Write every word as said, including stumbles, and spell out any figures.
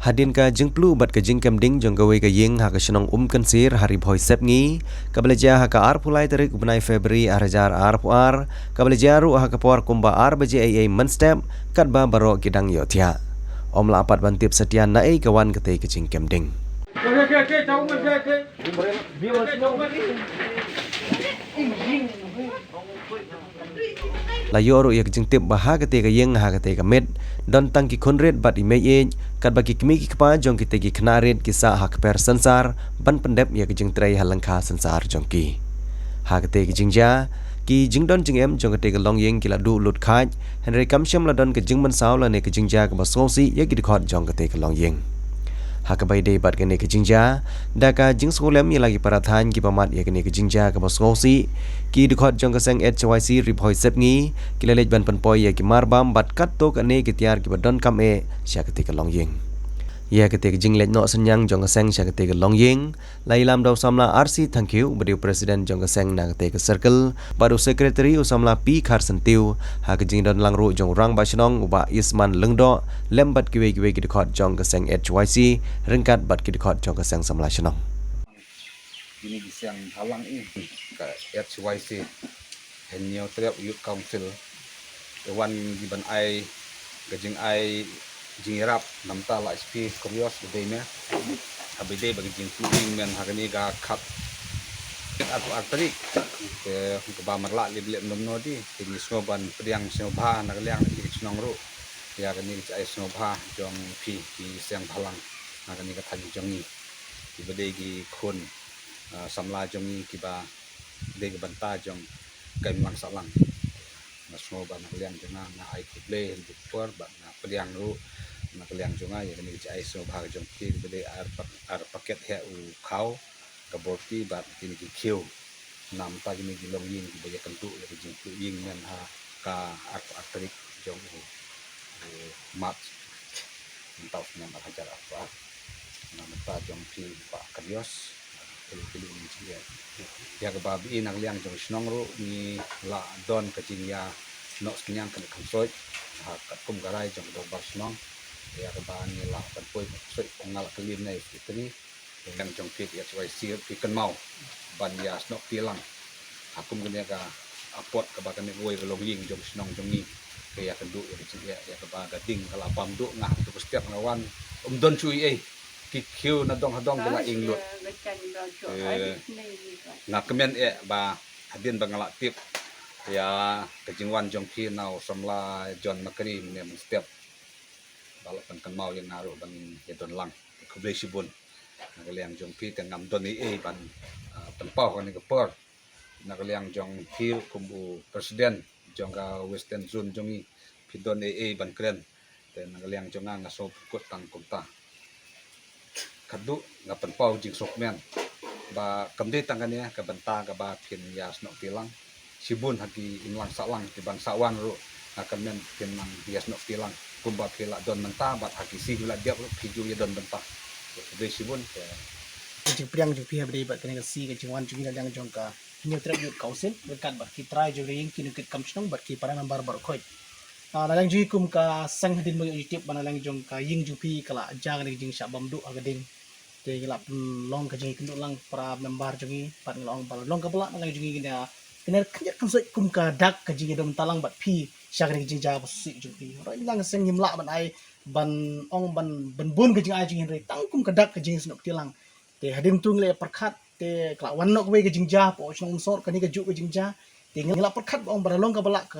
Hadien ka jingpluh bad ka jingkem ding jong kawei ka ïing ha ka shnong Umkynsir ha Ri Bhoi Sepngi, kaba la jia ha ka arphew lai tarik u bnai February ar hajar arphew ar, kaba la jia ruh ha ka por kumba ar baje eiei mynstep, katba baroh ki dang ïohthiah. Ym lah pat ban tip satia naei ka wan katei ka jingkem ding. La ïoh ruh ïa ka jingtip ba ha katei ka ïing ha katei ka miet don tang ki khun rit bad i mei ïeit, katba ki kmie ki kpa jong kitei ki khynnah rit ki sah ha kper synsar ban pyndep ïa ka jingtrei ha lyngkha synsar jong ki. Ha katei ka jingjia, ki jingdon jingem jong katei ka longïing ki la duh lut khaid, hynrei kam shym la don ka jingmynsaw lane ka jingjia kaba sngewsih ïa ki dkhot jong katei ka longïing. Ha kaba ïadei bad kane ka jingjia, da ka jingsngewlem ïa la ki para thaiñ kiba mad ïa kane ka jingjia kaba sngewsih, ki dkhot jong ka seng H Y C Ri Bhoi Sepngi ki la leit ban pynpoi ïa ki marbam bad katto katne ki tiar kiba donkam eh sha katei ka longïing. Ïa katei ka jingleit noh synñiang jong ka seng sha katei ka longïing la ïalam da u samla R C Thangkhiew uba dei u president jong ka seng na katei ka circle bad u secretary u samla P Kharsyntiew, ha ka jingdon lang ruh jong u rangbah shnong u Bah Isman Lyngdoh lem bad kiwei kiwei ki dkhot jong ka seng H Y C ryngkat bad ki dkhot jong ka seng samla shnong. Kine ki seng bhalang i ka H Y C, Hynñiewtrep Youth Council, te wan ki ban ai ka jingai jingïarap. Namta la spi kurios ba dei me ha ba dei ba ka jingpluh ïing men ha kane ka khat ar ar tarik. Te kaba mar la lip lip nom no di te ngi sngew ban pdiang sngewbha na ka liang ki shnong ruh ïa kane ka jingai sngewbha jong phi ki seng bhalang na kane ka thaiñ jong ngi. Ki ba dei ki khun, ah, samla jong ngi kiba dei ka bynta jong ka imlang sahlang. Nga sngew ba na ka liang jong nga nga ai khublei ha ki por bad nga pdiang ruh na ka liang jong nga ïa kane ka jingai sngewbha jong ki ba dei ar pak-, ar paket heh u khaw, ka borti bad kine ki khiew. Namta kine ki longïing kiba ïakynduh ïa ka jingpluh ïing men ha ka ar, ar tarik jong u, u March. Mynta u snem ar hajar arphew ar. Namta jong phi ba kurios. Kali kali ni ji ïa. Ïa kaba bun na ka liang jong shnong ruh ngi la don ka jingïasnoh synñiang kane kan soi. Ha katkum ka rai jong ka dorbar shnong. Ïa kaba ngi la kan poi soi ong nga la kylli ne secretary. Ngan jong phi H Y C phi kynmaw ban ïasnoh kti lang. Ha kum kane ka apot kaba kane wei ka longïing jong shnong jong ngi. Ka ïakynduh ïa ka jingeh ïa kaba ka ding ka la bam duh nga ha tu ka step nga wan. Um don shuh ei ei. Ki khiew na dong ha dong ki la ing lut. Eh, nga kmen eh ba hadien ba nga la tip ïa ka jingwan jong phi na u samla John Makri mynne mynstep. Ba la pynkynmaw ïa nga ruh ban ïadon lang. Khublei shibun. Na ka liang jong phi te ngam don ei ei ban, ah, pynpaw ha kane ka por. Na ka liang jong phi kum u president jong ka Western Zone jong ngi phi don ei ei ban kren. Te na ka liang jong nga nga sngewpynkut tang kumta. Khatduh nga pynpaw jingsngewkmen ba kam dei tang kane ka bynta kaba phin ïasnoh kti lang. Shibun ha ki imlang sahlang ki ban sah wan ruh nga kyrmen phin nang ïasnoh kti lang kumba phi la don mynta bad ha ki sngi ki la dep ruh phi ju ïadon bynta. Khublei shibun. Ka jingpdiang jong phi ha ba dei bad kane ka sngi ka jingwan jong ngi na liang jong ka Hynñiewtrep Youth Council ryngkat bad ki trai jong ka ïing ki nongkit kam shnong bad ki para member baroh khoit. Ah, na liang jong ngi kum ka seng hadien ba ngi tip ba na liang jong ka ïing jong phi ka la jia kane ka jingshah bam duh ha ka ding. Te ngi la pynlong ka jingïakynduh lang para member jong ngi bad ngi la ong ba long kaba lah na liang jong ngi kane, kane khyndiat khynsoit kum ka dak ka jingïadon bynta lang bad phi sha kane ka jingjia ba sngewsih jong phi. Hynrei na liang ka seng ngim lah ban ai ban ong ban, ban bun ka jingai jong ngi hynrei tang kum ka dak ka jingïasnoh kti lang. Te hadien tu ngi la pyrkhat te ka la wan noh kawei ka jingjia hapoh shnong Umsor kane kajuh ka jingjia. Te ngi la pyrkhat ba ong ba la long kaba lah ka